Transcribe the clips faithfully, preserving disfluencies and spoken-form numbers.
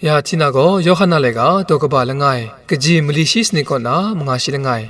Ya Htina gaw Yawhan a laika daw kaba langai, kaji mali shi sanit kaw na manga shi langai.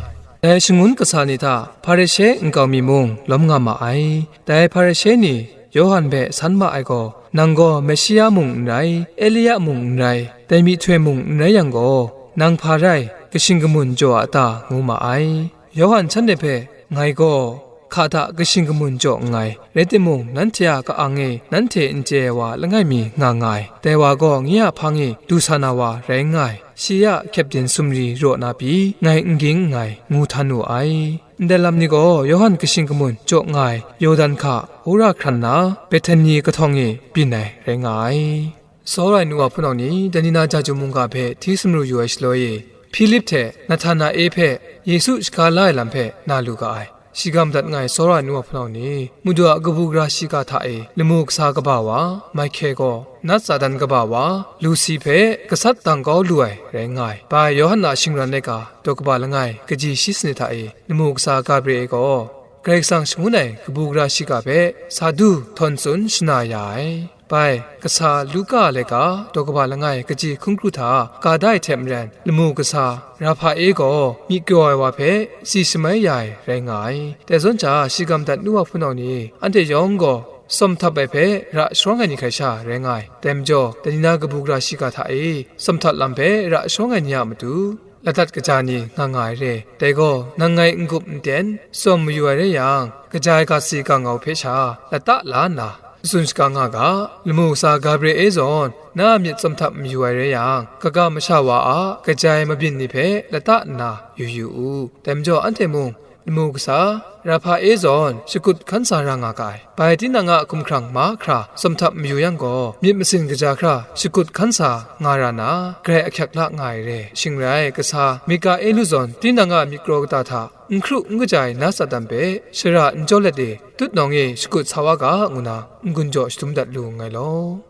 Dai shangun kasa ni hta Hparishe nkau mi mung lawm nga ma ai. Dai Hparishe ni Yawhan hpe san ma ai gaw, "Nang gaw Meshia mung n rai, Elia mung n rai, dai myihtoi mung n rai yang gaw, nang hpa rai, kashing kamun jaw a ta?" ngu ma ai. Yawhan shanhte hpe, "Ngai gaw hka hta kashing kamun jaw nngai, rai timung, nanhte a ka-ang e nanhte n chye ai wa langai mi nga nga ai. Dai wa gaw nye a hpang e du sa na wa rai nga ai, shi a kyepdin sumri raw na pyi ngai n ging nngai," ngu htan wu ai. Ndai lam ni gaw Yawhan kashing kamun jaw nga ai Yawdan hka wora hkran na, Behtani kahtawng e byin ai rai nga ai. Tsawra ai nu wa hpunau ni, dai ni na Jaju mungga hpe hti sumru yu ai shaloi e, Hpilip hte Nahtana-e hpe Yesu shaga la ai lam hpe na lu ga ai. Shigam dat nga ai tsawra ai nu wa hpunau ni, Madu a kabu gara shiga hta e lamu kasa kaba wa, Maihke gaw, Nat Satan kaba wa, Lusi hpe gasat dang kau lu ai rai nga ai. Bai Yawhan a shingran laika daw kaba langai, kaji shi sanit hta e lamu kasa Gabriel gaw, Karai Kasang shangun ai kabu gara shiga hpe sa du htawn tsun shana ya ai. Bai, kasa Luka a laika daw kaba langai, kaji hkun kru hta ka da ai hte maren, lamu kasa Rahpa-e gaw myit kyaw ai wa hpe si shamai ya ai rai nga ai. Dai zawn hta, shigam dat nu wa hpunau ni, anhte yawng gaw tsawm htap ai hpe ra sharawng ai ni hkrai sha rai nga ai. Dai majaw, dai ni na kabu gara shiga hta e tsawm htat lam hpe ra sharawng ai ni a matu, ladat kaja ni nga nga ai re. Dai gaw, nang ngai n-gup n-ten, tsawm mayu ai rai yang, kaja ai ga si ga ngau hpe sha, lata la nna, tsun shaga nga ga, lamu kasa Gabriel zawn, na a myit tsawm htap mayu ai rai yang, kaga masha wa a kaja ai mabyin ni hpe lata nna yu yu u. Dai majaw anhte mung, lamu kasa, Rahpa-e zawn shakut hkan sa ra nga ga ai. Bai tinang a hkumhkrang mahkra tsawm htap mayu yang gaw, myit masin kaja hkra shakut hkan sa nga ra na, grai ahkyak la nga ai re. Shing rai, kasa Mika-elu zawn tinang a myit kraw kata hta n hkru n kaja ai Nat Satan hpe shara n jaw let e, tutnawng e shakut sa wa ga, ngu na n-gun jaw shadum dat lu nngai law.